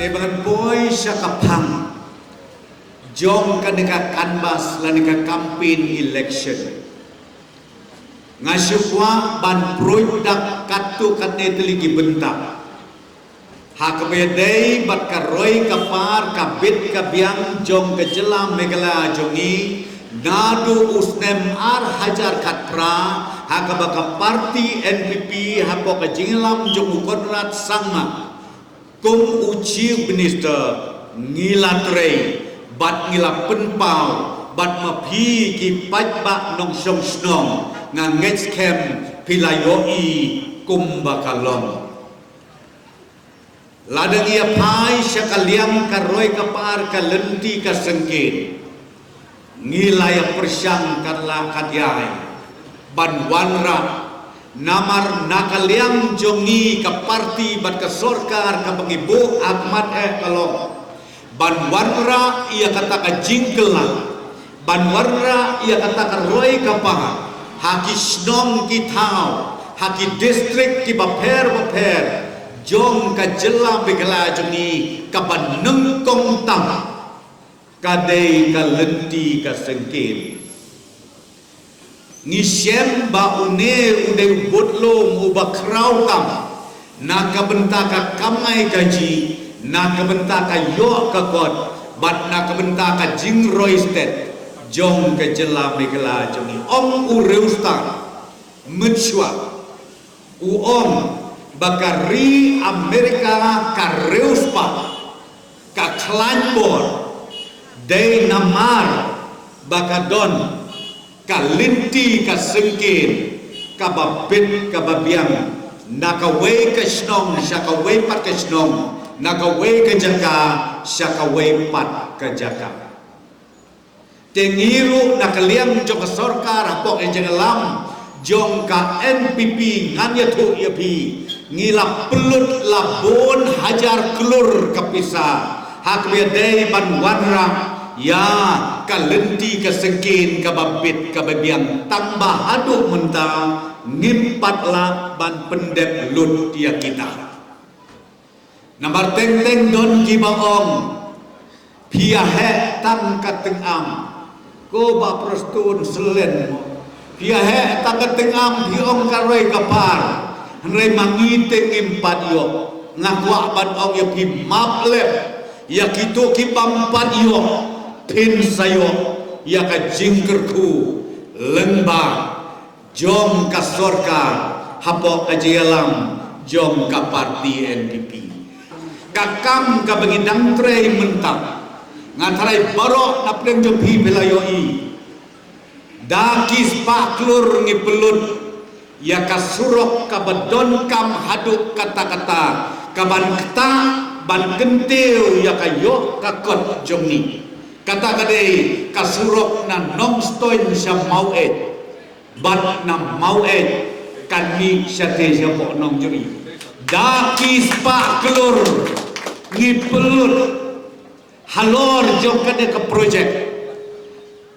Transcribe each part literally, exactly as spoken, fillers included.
Ban poi sha ka phang jong kane ka canvass lane ka campaign election, nga shu kwah ban pruid dak katto katne tylli ki bynta ha kaba ïadei bad ka roi ka par, ka bit ka biang jong ka jylla Meghalaya jong ngi, naduh u snem ar hajar khatphra, ha kaba ka party N P P hapoh ka jingïalam jong u Conrad Sangma kum u Chief Minister, ngi la trei bad ngi la pynpaw, bad ma phi ki paidbah nongshong shnong, nga ngeit skhem phi la ïohi kumba ka long. Lada ngi ïa phai sha ka liang ka roi ka par, ka lynti ka syngkien, ngi la ïa pyrshang katba lah katba ïai ban wanrah. Namar na ka liang jong ngi, ka party bad ka sorkar kaba ngi buh ha khmat eh ka long ban wanrah ïa kata ka jingkylla, ban wanrah ïa kata ka roi ka par ha ki shnong ki thaw, ha ki district kiba pher bapher jong ka jylla Meghalaya jong ngi. Kaba nyngkong tam ka dei ka lynti ka syngkien. Ngi shem ba une u dei u budlum uba khraw tam na ka bynta ka kamai kajih, na ka bynta ka ïoh ka kot, bad na ka bynta ka jingroi stet jong ka jylla Meghalaya jong ngi. Ong u riewstad mynshuwa, u ong ba ka ri Amerika ka riewspah, ka khlaiñ bor, dei namar ba ka don ka lynti ka syngkien kaba bit kaba biang na kawei ka shnong sha kawei pat ka shnong, na kawei ka jaka sha kawei pat ka jaka. Te ngi ruh na ka liang jong ka sorkar hapoh ka jingïalam jong ka N P P, ngan ïathuh ïa phi, ngi la pynlut la bun hajar klur ka pisa ha kaba ïadei ban wanrah ïa ka lynti ka syngkien kaba bit kaba biang, tang ba haduh mynta ngim pat lah ban pyndep lut ïa kita. Namar teng teng don kiba ong, phi ïa heh tang ka tyngam. Ko Bah Prestone, selen mo. Phi ïa heh tang ka tyngam, phi ong ka roi ka par. Hynrei ma ngi te ngim pat ïoh. Nga kwah ban ong ïa phi, map lem ïa kito kibym pat ïoh, phin sa ïoh ïa ka jingkyrkhu lyngba jong ka sorkar hapoh ka jingïalam jong ka party N P P. Ka kam kaba ngi dang trei mynta, nga tharai baroh na pdeng jong phi phi la ïohi, da ki spah klur ngi pynlut ïa ka surok kaba donkam haduh katta katta, kaban ktah ban kyntiew ïa ka ïoh ka kot jong ngi. Kata ka dei ka surok na Nongstoiñ sha Maweit. Bad na Maweit kane shatei sha Pohnong jong ngi, da ki spah klur ngi pynlut halor jong kane ka projek.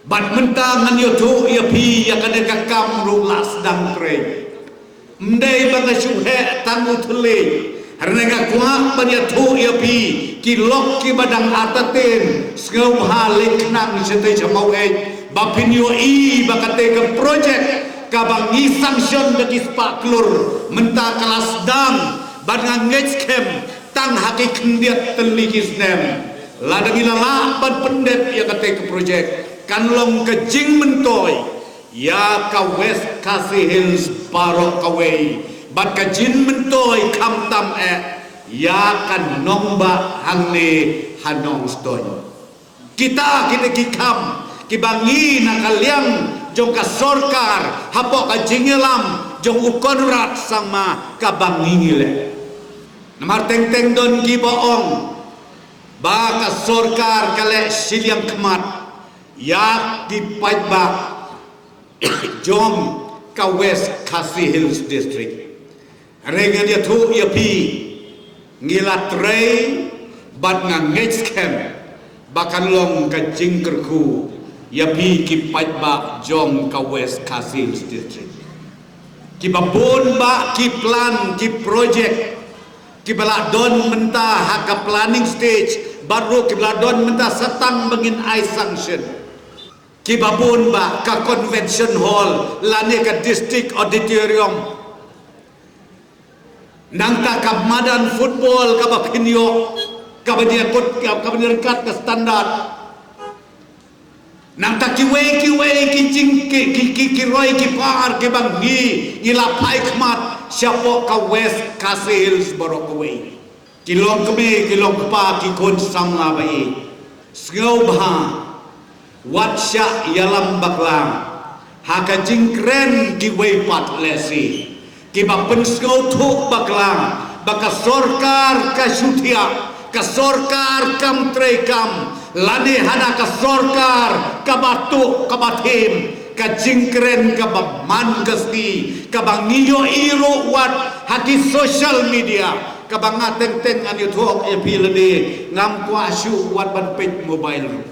Bad mynta ngan ïathuh ïa phi, ïa kane ka kam ruh la sdang trei. Ym dei ba nga shu heh tang u thylliej. Hynrei nga kwah ban ïathuh ïa phi, ki lok kiba dang artatien, sngewbha leit khnang shatei sha Maweit ba phin ïohi ba katei ka projek kaba ngi sanction da ki spah klur mynta ka la sdang, bad nga ngeit skhem tang ha ki khyndiat tylli ki snem, lada ngi la lah ban pyndep ïa katei ka projek, kan long ka jingmyntoi ïa ka West Khasi Hills baroh kawei, bad ka jingmyntoi khamtam eh ïa ka nongbah hangne ha Nongstoiñ. Kita kine ki kam kiba ngi na ka liang jong ka sorkar hapoh ka jingïalam jong u Conrad Sangma kaba ngi ngi leh. Namar teng teng don kiba ong ba ka sorkar ka leh shiliang khmat ïa ki paidbah jong ka West Khasi Hills District. Hynrei ngan ïathuh ïa phi, ngi la trei bad nga ngeit skhem ba kan long ka jingkyrkhu ïa phi ki paidbah jong ka West Khasi Hills District. Kiba bun bah ki plan, ki projek Kiba la don mynta ha ka planning stage, bad ruh kiba la don mynta sa tang ba ngin ai sanction. Kiba bun ba ka convention hall, lane ka district auditorium. Nangta ka madan football kaba pynïoh, kaba nyngkut, kaba nyngkut ka standard. Nangta kiwei kiwei ki jing ki, ki, ki, ki roi ki par kiba ngi, ngi la phai khmat shapoh ka West Khasi Hills baroh kawei. Ki longkmie, ki longkpa, ki khun samla ba ïeit. Sngewbha, wat shah ïalam bakla ha ka jingkren kiwei pat lehse. Kiba pynsngewthuh bakla ba ka sorkar ka shu thiah, ka sorkar kam treikam, lane hana ka sorkar kaba tuh kaba thim, ka jingkren kaba man ka sngi, kaba ngi ïohi ruh wat ha ki social media, kaba nga teng teng ngan ïathuh ïa phi lade, ngam kwah shuh wat ban peit mobile.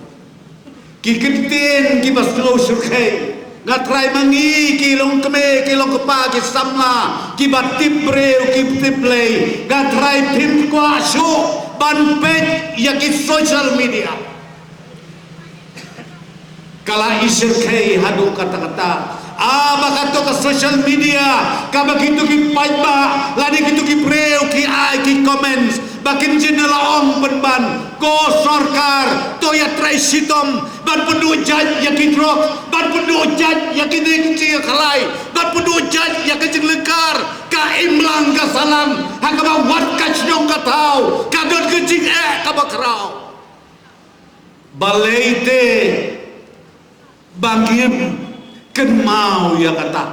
Ki kyntien kiba sngew shyrkhei. Nga trai ma ngi ki longkmie, ki longkpa, ki samla, kiba tip briew, ki tip Blei, nga trai phim kwah shuh ban peit ïa ki social media. Ka la i shyrkhei haduh katta katta. Ah, ba kato ka social media, kaba kito ki paidbah lane kito ki briew ki ai ki comments, ba kin jin la ong pynban, ko sorkar, to ïatrei shitom ban pynduh jait ïa ki drug, ban pynduh jait ïa ki dei ki jingkhalai, ban pynduh jait ïa ki jinglehkar. Ka imlang ka sahlang ha kaba wat ka shnong ka thaw ka don ka jingeh kaba khraw. Balei te ba ngim kynmaw ïa kata?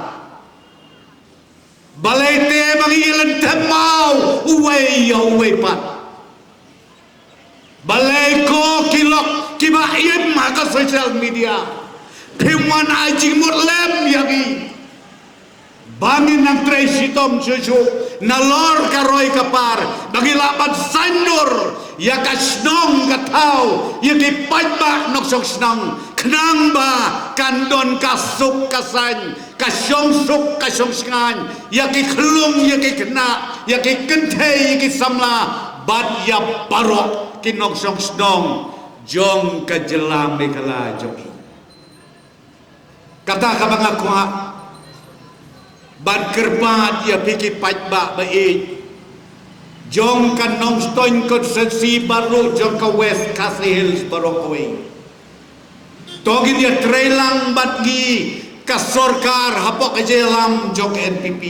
Balei te ba ngi ïa lynthem maw uwei ïa uwei pat? Balei ko ki lok kiba im ha ka social media phim wan ai jingmut lem ïa ngi? Ba ngin nang trei shitom shuh shuh nalor ka roi ka par, ba ngin lah ban saiñdur ïa ka shnong ka thaw, ïa ki paidbah nongshong shnong, khnang ba kan don ka suk ka saiñ, ka shong suk ka shong shngaiñ, ïa ki khyllung, ïa ki khynnah, ïa ki kynthei, ïa ki samla, bad ïa baroh ki nongshong shnong jong ka jylla Meghalaya jong ngi. Kata kaba nga kwah ban kyrpad ïa phi ki paidbah ba ïeit jong ka Nongstoiñ constituency bad ruh jong ka West Khasi Hills baroh kawei. To ngin ïa trei lang bad ngi ka sorkar hapoh ka jingïalam jong N P P.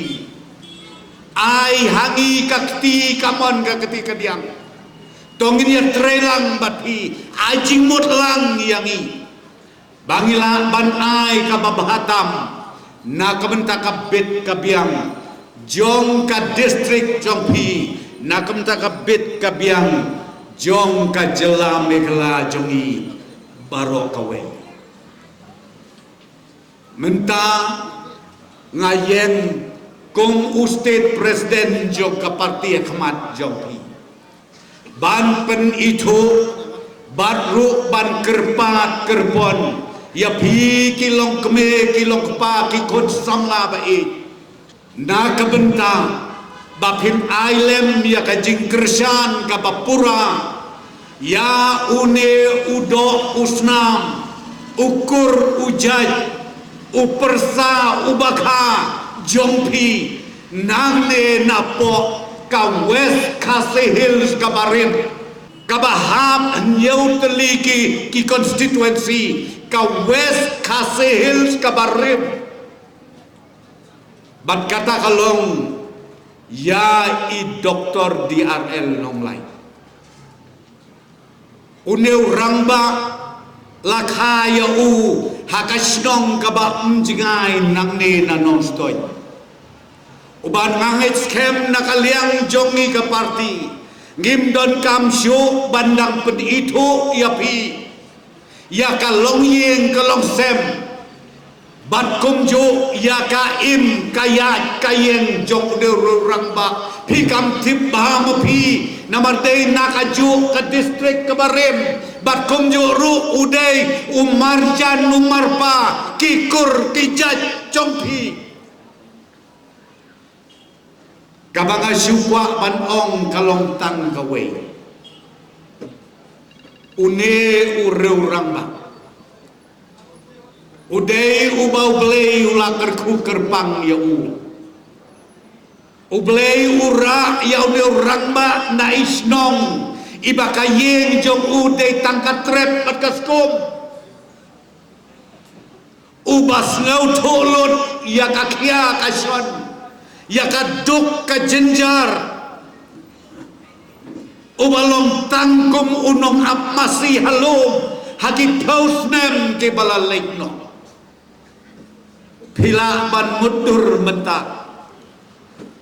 Ai ha ngi ka kti kamon ka kti kadiang. To ngin ïa trei lang bad phi, ai jingmut lang ïa ngi. Ba ngi lah ban ai kaba bha tam na ka bynta ka bit ka biang jong ka district jong phi, na ka bynta ka bit ka biang jong ka jylla Meghalaya jong ngi baroh kawei. Mynta nga ïeng kum u state president jong ka party ha khmat jong phi ban pynithuh bad ruh ban kyrpad kyrpon ïa phi ki longkmie ki longkpa ki khun samla ba ïeit, na ka bynta ba phin ai lem ïa ka jingkyrshan kaba pura ïa une u doh u snam, u kur u jait, u pyrsa u bakha jong phi nangne napoh ka West Khasi Hills kaba rim, kaba hap hynñiew tylli ki, ki constituency, ka West Khasi Hills kaba rim. Bad kata ka long ïa i Doktor D R L Nonglait. Une u rangbah la kha ïa u ha ka shnong kaba ym jngai nangne na Nongstoiñ. Uban nga ngeit skhem na ka liang jong ngi ka party ngim donkam shuh ban dang pynithuh ïa phi ïa ka longïing ka longsem. Bad kumjuh ïa ka im ka ïaid ka ïeng jong u dei u rangbah. Phi kam tip bha ma phi namar dei na kajuh ka district kaba rim. Bad kumjuh ruh u dei u marjan u marpa ki kur ki jait jong phi. Ba nga shu kwah ban ong ka long tang kawei. Une u riew rangbah u dei uba U Blei u la kyrkhu kyrpang ïa u. U Blei u rah ïa une u rangbah na i shnong iba ka ïing jong u dei tang ka trep bad ka skum. Uba sngewthuh lut ïa ka khia ka shon, ïa ka duk ka jynjar. Uba long tang kum u nongap masi ha lum ha ki phew snem kiba la leit noh. Phi lah ban mutdur mynta.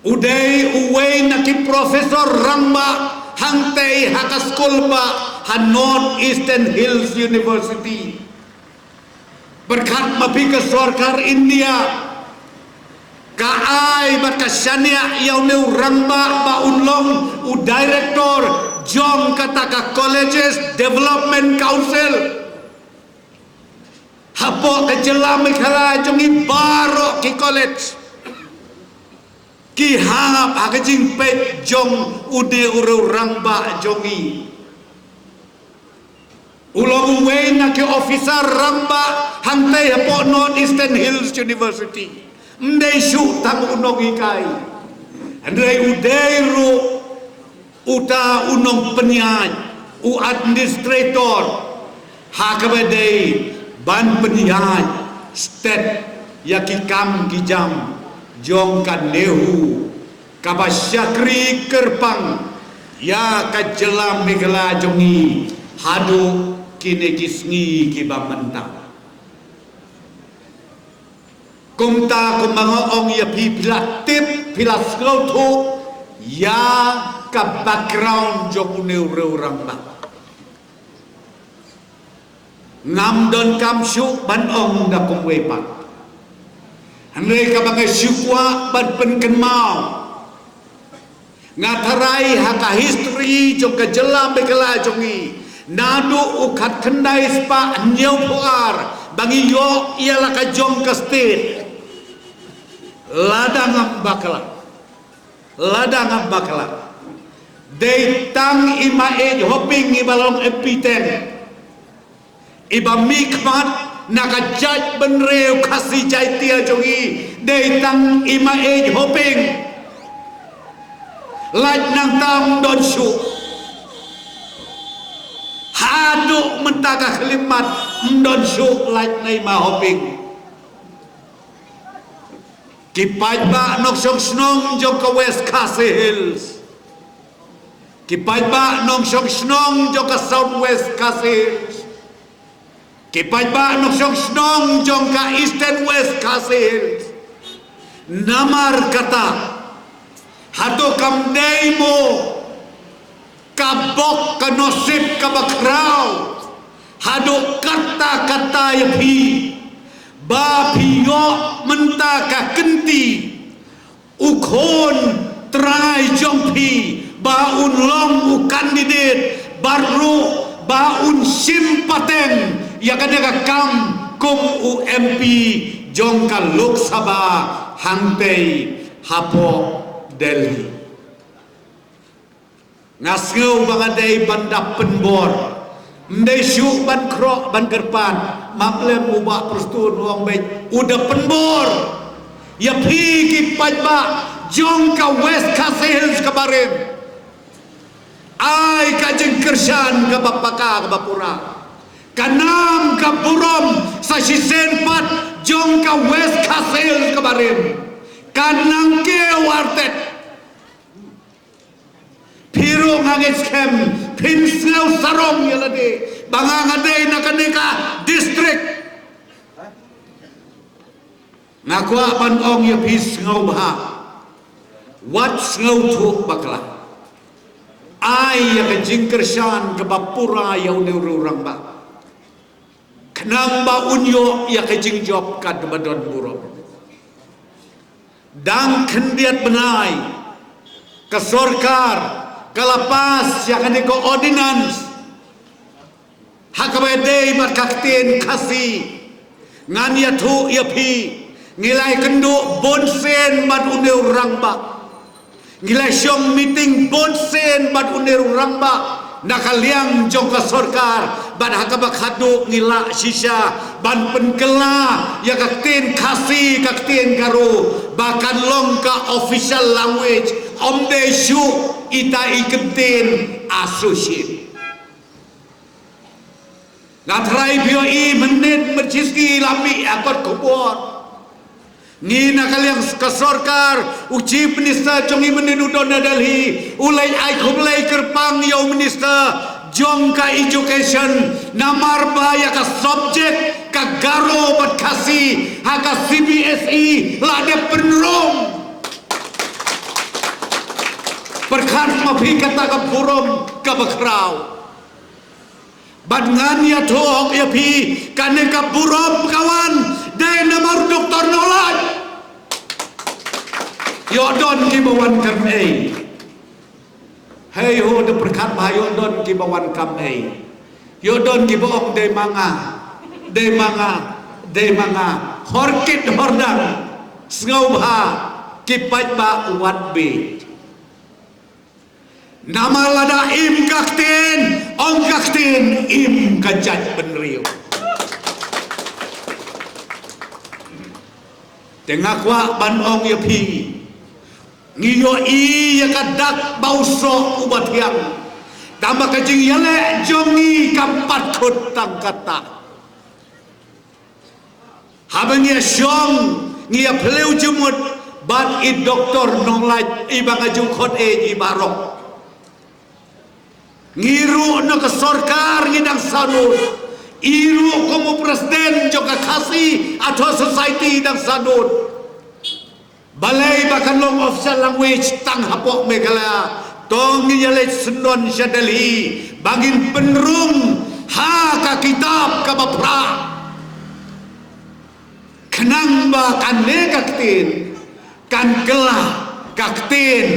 U dei uwei na ki professor rangbah hangtei ha ka skul bah ha North Eastern Hills University. Pyrkhat ma phi, ka sorkar India ka ai bad ka shaniah ïa une u rangbah ba un long u director jong kata ka Colleges Development Council. Hapoh ka jylla Meghalaya jong ngi baroh ki college ki hap ha ka jingpeit jong une u riew rangbah jong ngi. U long uwei na ki officer rangbah hangtei hapoh North Eastern Hills University. Ym dei shuh tang u nonghikai, hynrei u dei ruh uta u nongpynïaid, u administrator ha kaba dei ban pynïaid stet ïa ki kam ki jam jong ka NEHU, kaba shakri kyrpang ïa ka jylla Meghalaya jong ngi haduh kine ki sngi kiba mynta. Kumta kumba nga ong ïa phi, phi la tip, phi la sngewthuh ïa ka background jong une u riew rangbah. Ngam donkam shuh ban ong da kumwei pat. Hynrei kaba nga shu kwah ban pynkynmaw, nga tharai ha ka history jong ka jylla Meghalaya jong ngi, naduh u khatkhyndai spah hynñiewphew ar ba ngi ïoh ïa la ka jong ka state, lada ngam bakla, lada ngam bakla, dei tang i Ma Ej Hoping iba long MP ten, iba mihkhmat na ka jaitbynriew Khasi Jaiñtia jong ngi. Dei tang i Ma Ej Hoping. Lait nangta ym don shuh. Haduh mynta ka khyllipmat ym don shuh lait na i Ma Hoping. Ki paidbah nongshong shnong jong ka West Khasi Hills, ki paidbah nongshong shnong jong ka South West Khasi Hills, ki paidbah nongshong shnong jong ka Eastern West Khasi Hills. Namar kata, hato kam dei mo ka bok ka nosip kaba khraw haduh katta katta ïa phi, ba phi ïoh mynta ka kynti, u khun trai jong phi ba un long u candidate, bad ruh ba un shim pateng ïa kane ka kam kum u MP jong ka Lok Sabha hangtei hapoh Delhi. Nga sngew ba nga dei ban da pynbor. Ym dei shuh ban khroh ban kyrpad. Map lem u Bah Prestone u ong beit u da pynbor ïa phi ki paidbah jong ka West Khasi Hills kaba rim. Ai ka jingkyrshan kaba paka kaba pura. Ka nam ka burom sa shisien pat jong ka West Khasi Hills kaba rim. Ka nang kiew artet. Phi ruh nga ngeit skhem phin sngew sarong ïa lade ba nga nga dei na kane ka district. Nga kwah ban ong ïa phi sngewbha, wat sngewthuh bakla. Ai ïa ka jingkyrshan kaba pura ïa une u rangbah, khnang ba un ïoh ïa ka jingjop kaba don burom. Dang khyndiat bnai ka sorkar ka la pass ïa kane ka ordinance ha kaba dei bad ka ktien Khasi. Ngan ïathuh ïa phi, ngi la ïakynduh bun sien bad une u rangbah. Ngi la shong meeting bun sien bad une u rangbah na ka liang jong ka sorkar, bad ha kaba khadduh ngi la shisha ban pynkylla ïa ka ktien Khasi, ka ktien Garo, ba kan long ka official language, ym dei shuh ita i kyntien associate. Nga trai phi ïohi mynnin mynta shi sngi la mih ïa kot khubor. Ngi na ka liang ka sorkar, u Chief Minister jong ngi mynnin u don na Delhi, u la ai khublei kyrpang ïa u Minister jong ka Education, namar ba ïa ka subject ka Garo bad Khasi ha ka C B S E la dep pynrung. Pyrkhat ma phi kata ka burom kaba khraw. Bad ngan ïathuh ïa phi, kane ka burom ka wan dei namar u Doktor Nonglait. Ïoh don kiba wan kam ei. Hei ho, da pyrkhat ba ïoh don kiba wan kam ei. Ïoh don kiba ong dei ma nga, dei ma nga, dei ma nga. Hor kit hor dang, sngewbha, ki paidbah wat bieit. Namar lada im ka ktien, ong ka ktien, im ka jaitbynriew. Te nga kwah ban ong ïa phi, ngi ïohi ïa ka dak ba u soh uba thiang. Tangba ka jingïaleh jong ngi kam pat kut tang kata. Haba ngi ïa shong, ngi ïa phylliew jingmut bad i Doktor Nonglait, iba nga ju khot ei i baroh. Ngi ruh na ka sorkar ngi dang sahnud. I ruh kum u president jong ka Khasi Authors' Society dang sahnud. Balei ba kan long official language tang hapoh Meghalaya? To ngin ïa leit syndon sha Delhi ba ngin pynrung ha ka kitab kaba phra. Khnang ba kane ka ktien kan kylla ka ktien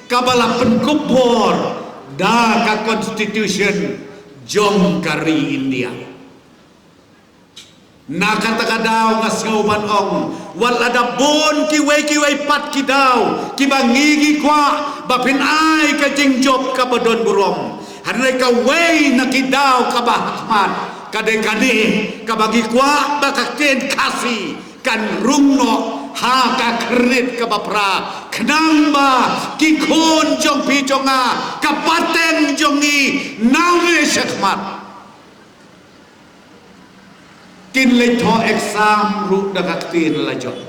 kaba la pynkup bor da ka constitution jong ka ri India. Na kata ka daw nga sngew ban ong, wat lada bun kiwei kiwei pat ki daw kiba ngi ngi kwah ba phin ai ka jingjop kaba don burom. Hynrei kawei na ki daw kaba hakhmat ka dei kane, kaba ngi kwah ba ka ktien Khasi kan rung noh ha ka kyrnit kaba phra, khnang ba ki khun jong phi jong nga, ka pateng jong ngi, nang ne shakhmat. Kin leit thoh exam ruh da ka ktien la jong.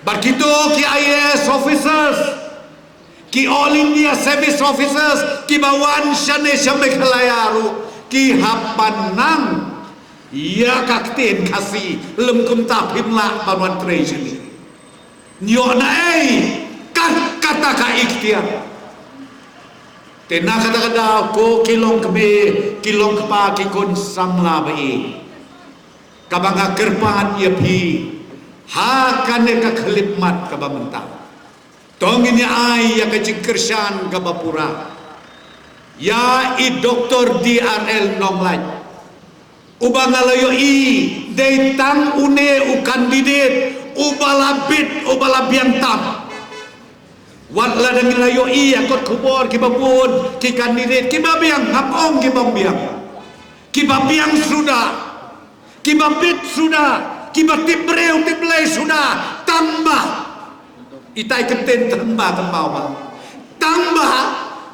Bad kito ki I A S officers, ki All India Service Officers, kiba wan shane sha Meghalaya ruh, ki hap ban nang ïa ka ktien Khasi, lym kumta phim lah ban wan trei shane. Ïoh na ei, kat kata ka ikhtiar. Te na kata ka daw ko ki long kmie, ki long kpa, ki khun samla ba ïeit, kaba nga kyrpad ïa phi ha kane ka khyllipmat kaba mynta, to ngin ïa ai ïa ka jingkyrshan kaba pura ïa i Doktor D R L Nonglait. Uba nga la ïohi dei tang une u candidate uba la bit, uba la biang tam. Wat lada ngi la ïohi ïa kot khubor kiba bun ki candidate kiba biang, ngam ong kiba biang, kiba biang suda, kiba bit suda, kiba tip briew tip Blei suda, tangba itai kyntien tangba, tangba ba, tangba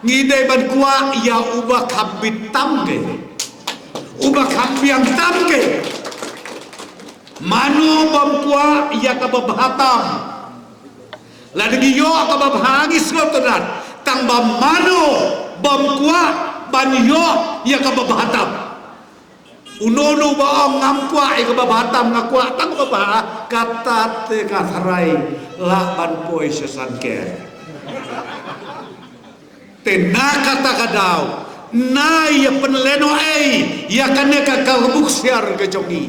ngi dei ban kwah ïa uba kham bit tam ke, uba kham biang tam ke. Mano bym kwah ïa kaba bha tam? Lada ngi ïoh kaba bha ngi sngewtynnat, tangba mano bym kwah ban ïoh ïa kaba bha tam? Uno uno ba ong ngam kwah ïa kaba bha tam, nga kwah tang kaba bha, kata te ka tharai lah ban poi sha san ker. Te na kata ka daw, na ïa pynlehnohei ïa kane ka, ka buk siar ka jong ngi.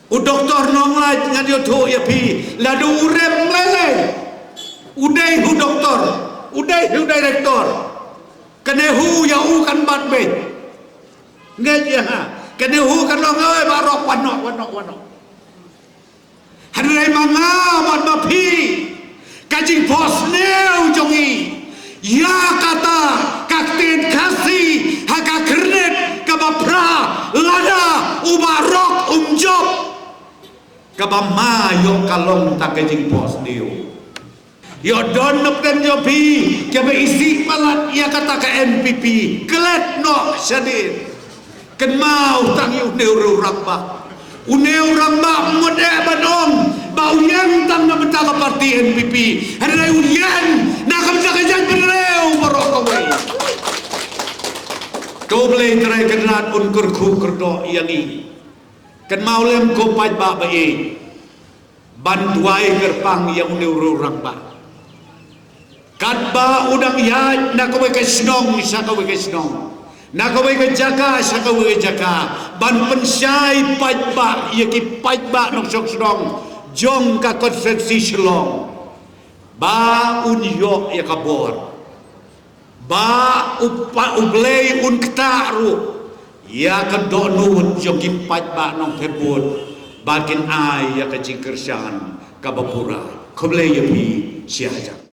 U Doktor Nonglait, ngan ïathuh ïa phi, lada u rem lei lei, u dei u doktor, u dei u director, kane u ïa u kan bat beit. Ngeit ïa nga, kane u kan ong, "Oi baroh, wan noh, wan noh, wan noh." Hynrei ma nga bad ma phi, ka Ka jingphohsniew jong i ïa kata ka ktien Khasi ha ka Khyrnit kaba phra, lada u Bah Rok um jop, kaba ma ïoh ka long tang ka jingphohsniew. Ïoh don na pdeng jong phi kiba isih palat ïa kata ka N P P, klet noh shadien. Kynmaw tang ïa une u rangbah. Une u rangbah mut eh ban ong ba u ïeng tang na bynta ka party N P P, hynrei u ïeng na ka bynta ka jaitbynriew baroh kawei. To Blei Trai Kynrad un kyrkhu kyrdoh ïa ngi. Kynmaw lem ko paidbah ba ïeit, ban duwai kyrpang ïa une u rangbah. Katba u dang ïaid na kawei ka shnong sha kawei ka shnong, na kawei ka jaka sha kawei ka jaka, ban pynshai paidbah ïa ki paidbah nongshong shnong jong ka konstituensi Shillong, ba un ïoh ïa ka bor, ba u pa, U Blei un ktah ruh ïa ka dohnud jong ki paidbah nongthep vote, ba kin ai ïa ka jingkyrshan kaba pura. Khublei ïa phi, sha hajan.